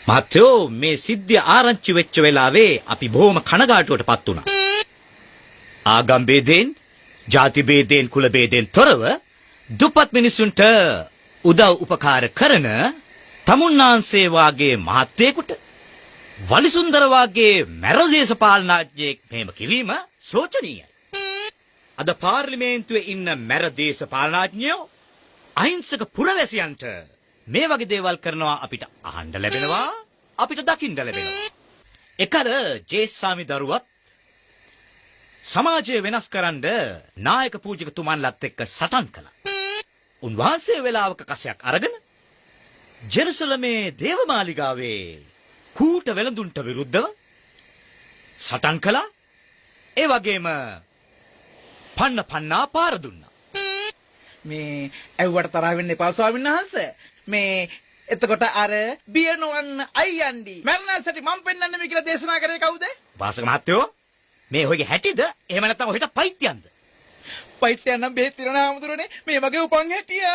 මහත්තයෝ, මේ සිද්ධිය ආරංචි වෙච්ච වෙලාවේ අපි බොහොම කනගාටුවට පත් වුණා. ආගම් භේදයෙන්, ජාති භේදයෙන්, කුල භේදයෙන් තොරව දුප්පත් මිනිසුන්ට උදව් උපකාර කරන තමුන්නාන්සේ වාගේ මහත්තයෙකුට වලිසුන්දර වාගේ මැර දේශපාලනාඥයෙක් මෙහෙම කිරීම සෝචනීයයි. අද පාර්ලිමේන්තුවේ ඉන්න මැර දේශපාලනාඥයෝ අහිංසක පුරවැසියන්ට මේ වගේ දේවල් කරනවා අපිට අහන්න ලැබෙනවා, අපිට දකින්න ලැබෙනවා. එකල ජේසාමි දරුවත් සමාජය වෙනස් කරන්න නායක පූජකතුමන්ලත් එක්ක සටන් කළා. උන්වහන්සේ වෙලාවක කසයක් අරගෙන ජෙරුසලමේ දේවමාලිගාවේ කූට වෙළඳුන්ට විරුද්ධව සටන් කළා. ඒ වගේම පන්න පන්නා පාර දුන්නා. මේ ඇව්වට තරහ වෙන්න එපා ස්වාමීන් වහන්සේ. මේ එතකොට අර බිය නොවන්න අයියන්ඩි මරණ සැටි මං පෙන්වන්න මේ කියලා දේශනා කරේ කවුද? වාසක මහත්තයෝ, මේ ඔයගේ හැටිද එහෙම නැත්නම් ඔහෙට පෛත්‍යයන්ද? පෛත්‍යයන් නම් බෙහෙත් තිරණ ආමුදුරනේ මේ වගේ උපන් හැටිය.